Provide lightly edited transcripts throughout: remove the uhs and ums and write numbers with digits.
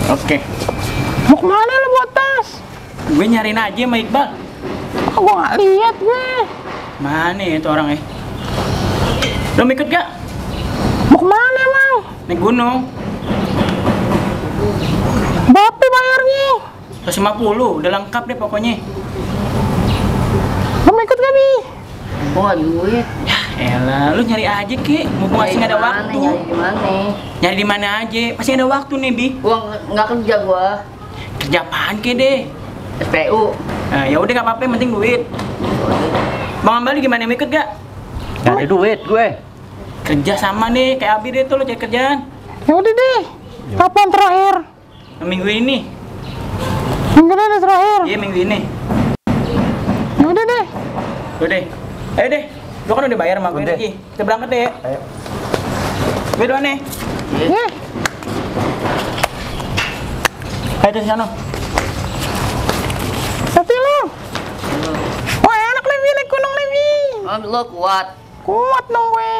Oke. Mau kemana lu buat tas? Gue nyariin aja sama Iqbal. Aku nggak lihat gue. Mana ya itu orangnya? Lo mau ikut gak? Mau kemana emang? Naik gunung. Berapa bayarnya? 150, udah lengkap deh pokoknya. Lo mau ikut gak, Bi? Gua nggak duit. Ya elah, lu nyari aja Ki. Mumpung masih nggak ada waktu. Nyari di mana? Nyari di mana aja. Pasti ada waktu nih, Bi. Gua nggak kerja gua. Kerja apaan Ki deh? SPU. Nah, ya udah nggak apa-apa, yang penting duit. Bang Ambali gimana, mau ikut gak? Gak ada duit gue. Kerja sama nih, kayak Abi deh tuh lo cari kerjaan. Ya udah deh. Kapan terakhir? Minggu ini. Minggu ini terakhir. Iya, minggu ini. Ya udah deh. Udah. Ayo deh. Lo kan udah bayar sama gue Udah. Ki. Kita berangkat deh. Ayo. Gue doang nih. Ya. Ayo dari sana. Hati lo. Wah enak Levi, naik gunung Levi. Oh, lo kuat. Kuat dong gue.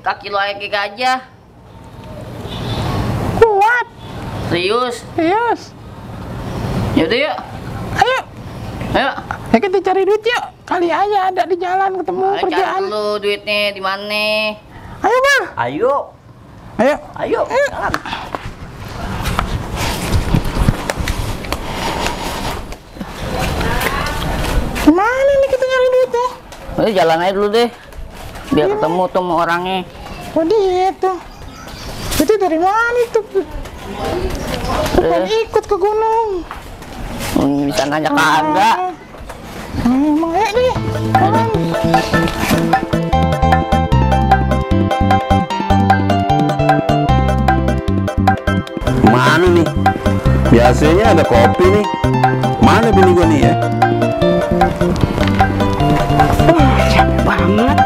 Kaki lo kayak aja. Kuat. Serius. Yes. Yaudah yuk. Ayo. Ayo. Ya kita cari duit yuk. Kali aja ada di jalan ketemu Ayo cari kerjaan. dulu duitnya di mana. Ayo bang. Ayo. Ayo. Ayo. Jalan. Gimana nih kita nyari duitnya? Ayo jalan aja dulu deh. Biar ketemu tuh sama orangnya. Oh dia tuh. Itu dari mana itu? Bukan ikut ke gunung. Bisa nanya kagak. Emang ya deh. Mana nih? Biasanya ada kopi nih. Mana bini gue nih ya? Capek banget.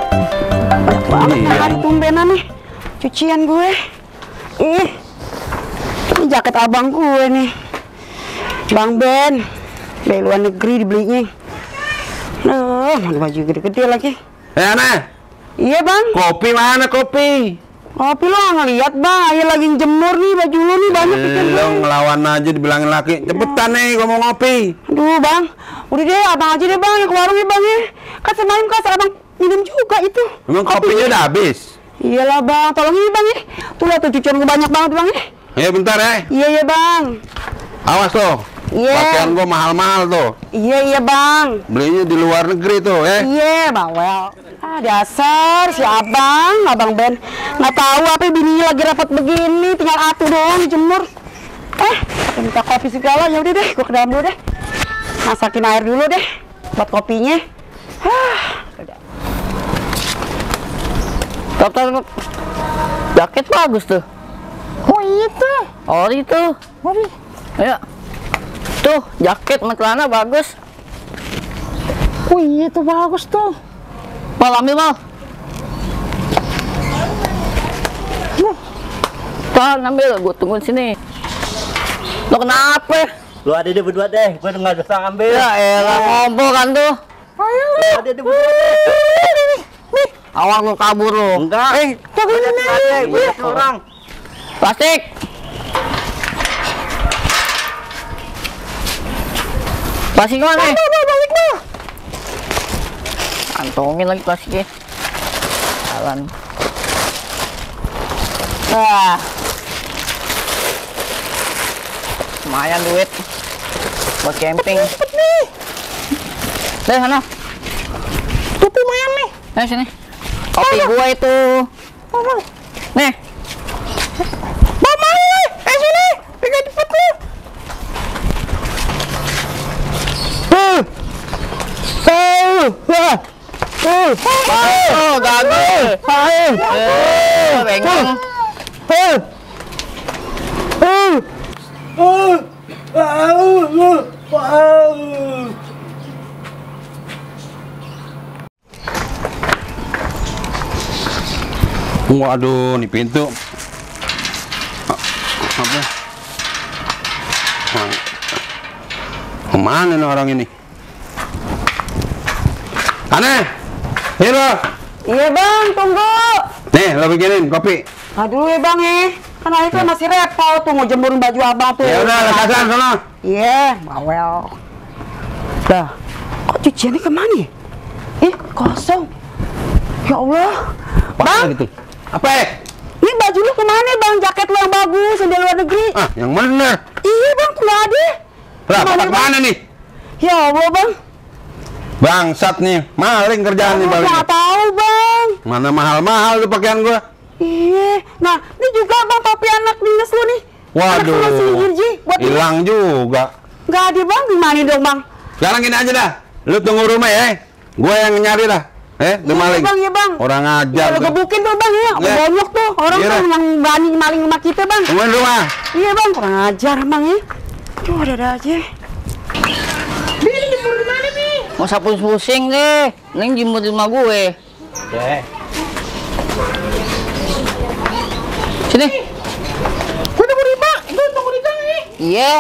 Banyak banget Iya. hari tumbenan nih. Cucian gue. Ini jaket abang gue nih. Bang Ben. Dari luar negeri dibelinya. Mana baju gede-gede lagi. Ana, Iya bang. kopi mana kopi? Kopi lo nggak ngeliat bang. Ayah lagi jemur nih baju lo nih banyak pikir Lo gue. ngelawan aja dibilangin laki. Cepetan nih, gue mau ngopi. Aduh bang. Udah deh abang aja deh bang yang ke warung ya bang ya. Kan semalam kasih abang minum juga itu. Emang kopinya udah habis? Iyalah bang. Tolong ini bang ya. Tuh lihat tuh cucian gue banyak banget bang ya. Ayo bentar ya. Iya bang. Awas lo. Iya. Pakaian gue mahal-mahal tuh. Iya bang. Belinya di luar negeri tuh ya. Iya bawel. Ah dasar si abang Ben nggak tahu apa bininya lagi repot begini, tinggal atuh doang dijemur. Minta kopi segala, ya udah deh, gua ke dalam dulu deh. Masakin air dulu deh buat kopinya. Udah. Dokter, jaket bagus tuh. Oh itu. Oh itu. Waduh. Ayo. Tuh, jaket sama celana bagus. Oh iya tuh bagus tuh. Mal ambil mal. Tahan ambil, gue tungguin sini. Lo kenapa? Lu ada deh berdua deh. Gue nggak bisa ngambil. Ya elah ngobrol kan tuh. Ayo. Lu ada deh berdua deh. Awak lu kabur lu. Enggak. Jangan ini. Gue orang. Plastik. Plastik mana? Balik dah. Antongin lagi plastiknya. Jalan. Lumayan duit buat camping. Cepet nih. Deh sana. Tutup lumayan nih. Sini. Kopi gua itu. Bang. Nih. Bang mau nih. Sini. Pegang cepet nih. Oh, gagal. Bengong. Waduh, nih pintu. Apa? Kemana nih orang ini? Aneh, Hiro. Iya bang, tunggu. Nih, lo bikinin kopi. Aduh ya bang ya. Kan itu masih repot tuh mau jemurin baju abang tuh. Ya udah, lekasan sana. Iya, bawel. Dah, kok cuciannya kemana ya? Ih, kosong. Ya Allah. Bang, gitu. Apa? ini baju lu kemana bang? Jaket lu yang bagus, yang dari luar negeri. Ah, yang bener. Iya bang, nggak ada. Lah, mana nih? Ya Allah bang. Bangsat nih, maling kerjaan nih balik. Nggak tahu bang. Mana mahal-mahal tuh pakaian gua. Iya, nah ini juga bang topi anak dinas lu nih. Waduh, Anak lu si Irji, buat hilang juga. nggak ada bang, gimana dong bang? Sekarang gini aja dah, lu tunggu rumah ya. Gua yang nyari dah. Tuh maling. Bang, ya bang. Orang ajar. Ya, gebukin tuh bang ya, Ya. banyak tuh orang Iya, tuh dah. yang berani maling rumah kita bang. Tungguin rumah. Iya bang, kurang ajar bang ya. Tuh ada aja. Mau usah pusing deh. Neng jemur di rumah gue. Deh. Sini. Gue tunggu di bang. Gue tunggu di bang nih. Iya.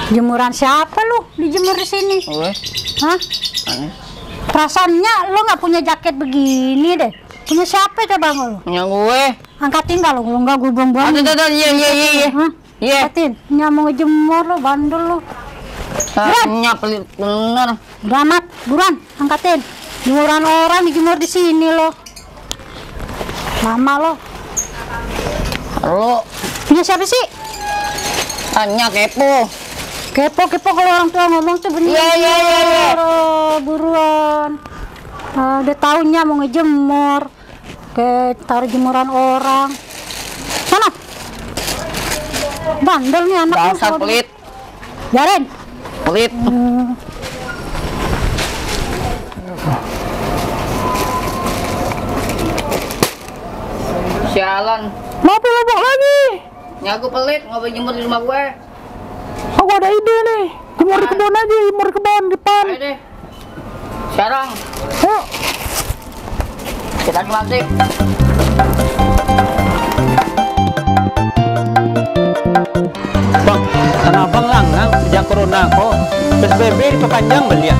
Jemuran siapa lu dijemur di sini? Gue. Hah? Perasaannya lu nggak punya jaket begini deh. Punya siapa coba lu? Punya gue. Angkatin kalau lu nggak gue buang-buang. Ada, iya. Hah? Iya. Angkatin. Nggak mau ngejemur lu, bandel lu. Tanya pelit bener. Udah amat, buruan, angkatin. Jemuran orang dijemur di sini lo. Lama lo. Halo. Punya siapa sih? Tanya kepo. Kepo kalau orang tua ngomong tuh bener. Iya. Buruan. Udah tahunya mau ngejemur. Kayak taruh jemuran orang. Sana. Bandel nih anak. Dasar pelit. Biarin. Pelit. Sialan. Mau pilih lagi. Ya aku pelit, nggak boleh jemur di rumah gue. Aku ada ide nih. Jemur di kebun aja, jemur di kebun depan. Ayo deh. Sekarang. Ayo. Kita mati. Bang, tanah abang langgang sejak corona kok. PSBB diperpanjang beliau.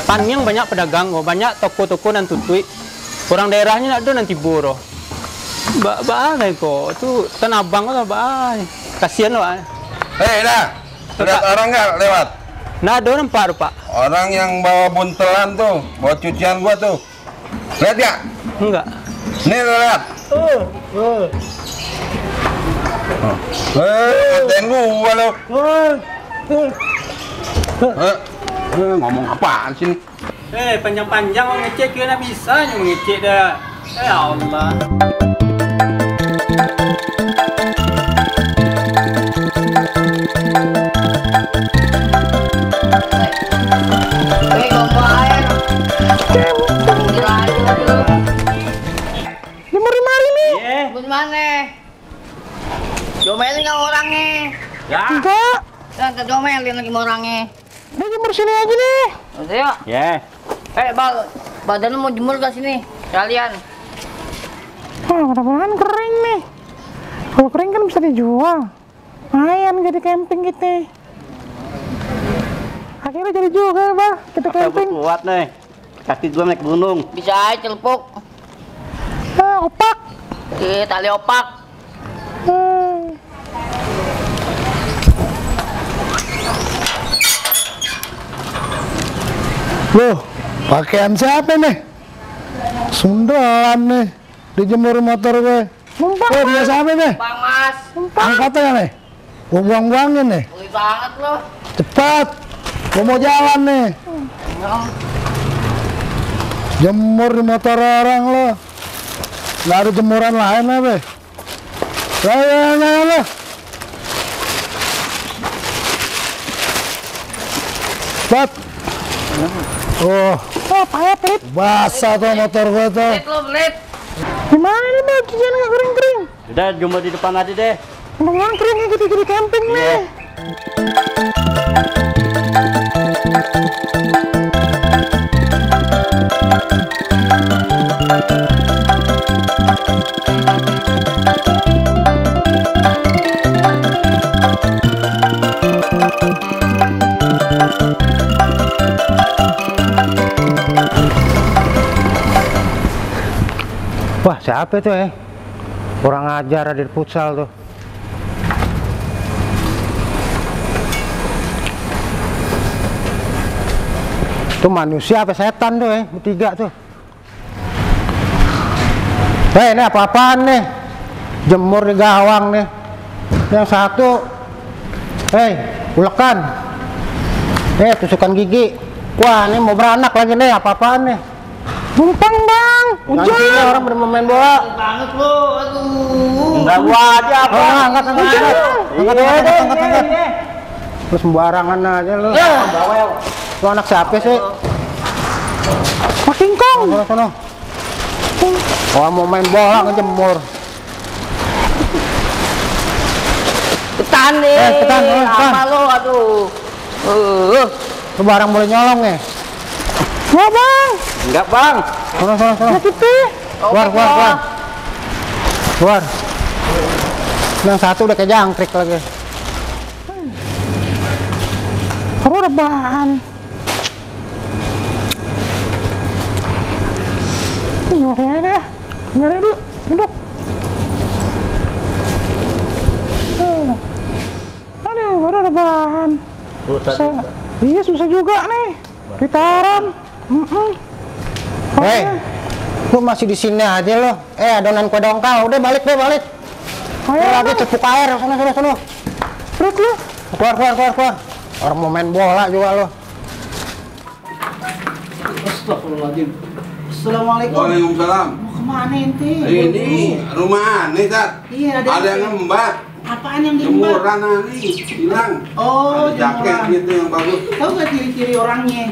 Panjang banyak pedagang, banyak toko-toko dan tutui. Orang daerahnya ada nanti boro. Baai kok, tuh tanah abang kok baai. Kasihan loh. Dah. Lihat orang nggak lewat? Nah, ada nampak Pak. Orang yang bawa buntelan tuh, bawa cucian gua tuh. Lihat nggak? Enggak. Nih lo lihat. Ngatain gua lo. Ngomong apaan sih nih? Panjang-panjang mau ngecek kira bisa ngecek dah. Ya Allah. Hei, ngomong air. Gila aja lu. Jemur di mari nih. Jemur di mana? Jomelin nggak orangnya? Enggak. Kita jomelin lagi sama orangnya. Udah jemur sini aja nih. Udah yuk. Ya. Badan lu mau jemur gak sini? Sekalian. Mudah-mudahan kering nih. Kalau kering kan bisa dijual. Lumayan jadi camping kita. Akhirnya jadi juga ya, Bah. Kita camping. Kuat nih. Kaki gua naik gunung. Bisa aja celupuk. Opak. Tali opak. Loh, pakaian siapa nih? Sundalan nih. Dijemur motor gue. Numpang. Oh, dia siapa nih? Bang Mas. Angkatnya nih. Gue buang-buangin nih. Beli banget lo. Cepat. Gue mau jalan nih. Jemur di motor orang lo. Nggak ada jemuran lain lah, be. Ayo. Cepat. Oh, Payah pelit. basah tuh motor gue tuh. Pelit lo, pelit. Gimana nih, Bah? Cucian nggak kering-kering. Udah jumpa di depan aja deh. Mudah-mudahan keringnya gitu jadi camping nih. Wah, siapa itu kurang ajar di futsal tuh. Itu manusia apa setan tuh bertiga tuh. Ini apa-apaan nih? Jemur di gawang nih. Yang satu ulekan. Tusukan gigi. Wah, ini mau beranak lagi nih, apa-apaan nih? Numpang bang, hujan. Orang bener main bola. Banget lo, aduh. Enggak gua aja apa? Angkat. Terus sembarangan aja lu. Bawel. Lu anak siapa sih? Makin kong. Sono. Oh, mau main bola ngejemur. Ketan nih. Ketan. Apa lo, aduh. Lu barang boleh nyolong nih. Wah bang. Enggak bang. Sono. Keluar. Yang satu udah kayak jangkrik lagi. Kamu rebahan. Nyari dulu, duduk. Aduh, baru rebahan. Iya susah juga nih. Gitaran. Lu masih di sini aja lo. Adonan kue dongkal. Udah balik. Ayo lagi cepuk air. Sono. Perut lu. Keluar. Orang mau main bola juga lo. Astagfirullahaladzim. Assalamualaikum. Waalaikumsalam. Mau kemana ente? Ini rumah aneh, Tat. Iya, ada yang ngembat. Apaan yang diembat? Jemuran nih, hilang. Oh, ada jaket jemuran. gitu yang bagus. Tahu nggak ciri-ciri orangnya?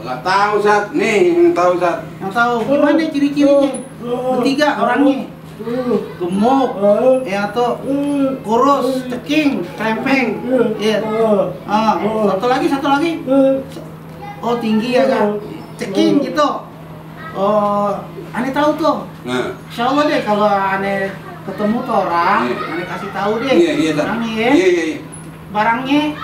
Nggak tahu, Sat. Nih, yang tahu, Sat. Yang tahu gimana ciri-cirinya? Bertiga orangnya. Gemuk, atau kurus, ceking, krempeng. Iya. Satu lagi. Oh, tinggi ya kan? Ceking gitu. Oh, aneh tahu tuh. Nah. Insya Allah deh kalau aneh ketemu tuh orang, aneh kasih tahu deh. Iya, Sat. Orangnya ya. Iya. Barangnya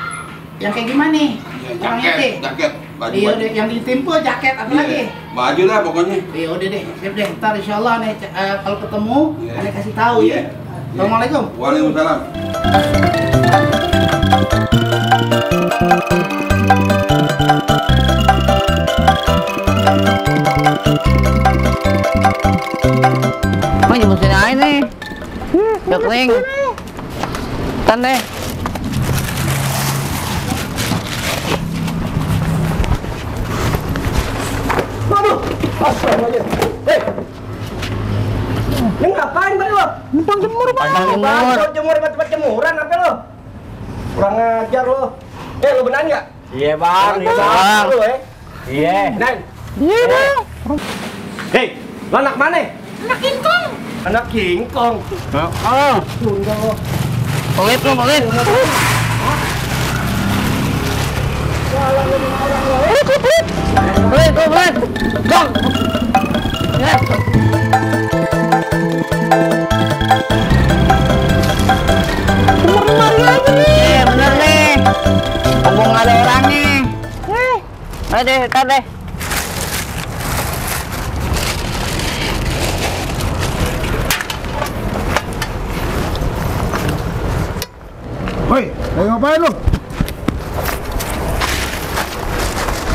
yang kayak gimana nih? Iya, Orangnya teh. jaket. Baju. Iya udah, yang ditimpa jaket apa lagi? Baju lah pokoknya. Iya udah deh, siap deh. Ntar insya Allah aneh kalau ketemu, aneh kasih tahu Iya. ya. Assalamualaikum. Waalaikumsalam. Mau jemusin aja nih. Jokling. Tan deh. Ini ngapain bang lo? Numpang jemur bang. Jemur di tempat jemuran apa lo? Kurang ajar lo. Lo benar nggak? Iya bang. Lo Iya. Dan. Iya bang. Hei, lo anak mana? Anak kingkong. Anak kingkong. Tunda lo. Pelit. Pelit. Dong. Iya bener nih. Ngomong ada orang nih. Ayo deh, tar deh. Woi, lagi ngapain lu?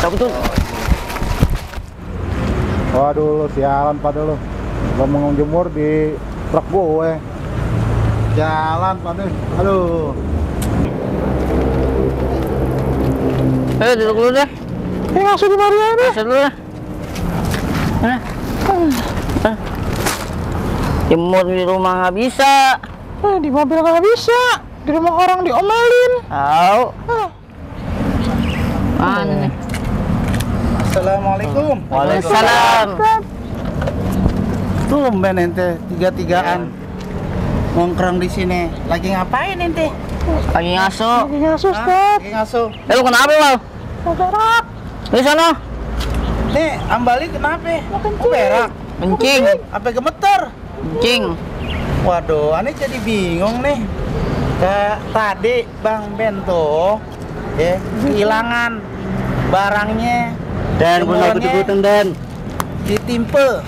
Betul. Waduh, lu sialan pada lu. Gua mau jemur di truk gue. Jalan pada. Aduh. Ayo duduk dulu deh. Langsung di Maria ini. Masuk dulu deh. Jemur di rumah nggak bisa. Di mobil nggak bisa. Di rumah orang diomelin. Tahu. Mana nih? Assalamualaikum. Waalaikumsalam. Tumben ente tiga-tigaan nongkrong di sini. Lagi ngapain ente? Lagi ngaso. Lagi ngaso, Ustaz. Lagi ngaso. Lu kenapa lo? Mau berak. Di sana. Nih, Ambali kenapa? Mau berak. Kencing. Apa gemeter? Kencing. Waduh, aneh jadi bingung nih. Tadi Bang Bento kehilangan barangnya. Dan Jemurannya ikut-ikutan Dan. ditimpe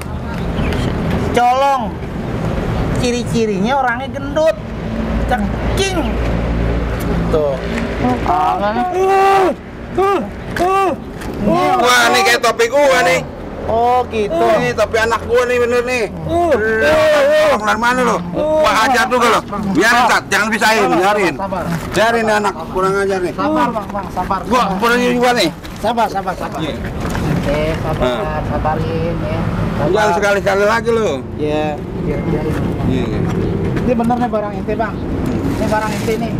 colong. Ciri-cirinya orangnya gendut, ceking. Tuh. Wah, nih kayak topi gua nih. Oh gitu. Ini topi anak gua nih bener nih. Dari mana lo? Wah, ajar tuh lo. Biarin, Tat, jangan pisahin, biarin. Biarin nih anak, kurang ajar nih. Sabar bang, sabar. Gua pulangin gua nih. Sabar. Sabar, sabarin ya. Jangan sekali-kali lagi lo. Iya. Ini bener nih barang ente bang. Ini barang ente nih.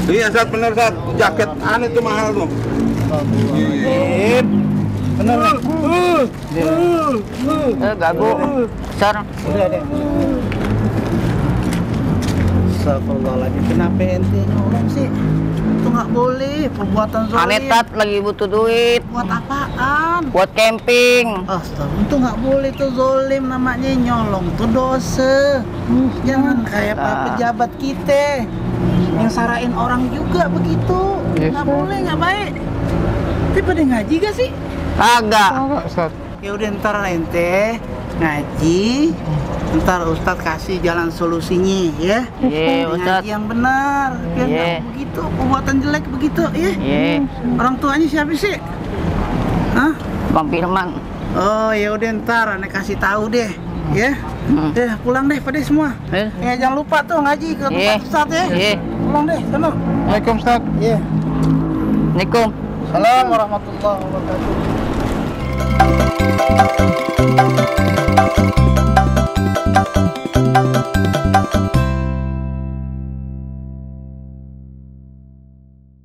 Iya, Sat, bener, Sat. Jaket aneh tuh mahal tuh. Bener nih. Gagu. Sar. Udah deh. Astagfirullahaladzim, kenapa ente nyolong sih? Itu nggak boleh, perbuatan zolim. Aneh Tat lagi butuh duit. Buat apaan? Buat camping. Astagfirullah, itu nggak boleh tuh zolim, namanya nyolong tuh dosa. Jangan kayak pak pejabat kita yang sarain orang juga begitu. Nggak boleh, nggak baik. Tapi pada ngaji gak sih? Kagak. Ya udah ntar ente ngaji, ntar Ustadz kasih jalan solusinya ya. Iya, Ustadz. Ngaji yang benar, biar Iya. nggak begitu perbuatan jelek begitu ya. Iya. Orang tuanya siapa sih? Hah? Bang Firman. Oh ya udah ntar aneh kasih tahu deh ya. Deh pulang deh pada semua. Ya jangan lupa tuh ngaji ke Iya. tempat Ustadz ya. Iya. Pulang deh sana. Assalamualaikum Ustaz. Iya. Assalamualaikum. Assalamualaikum warahmatullahi wabarakatuh.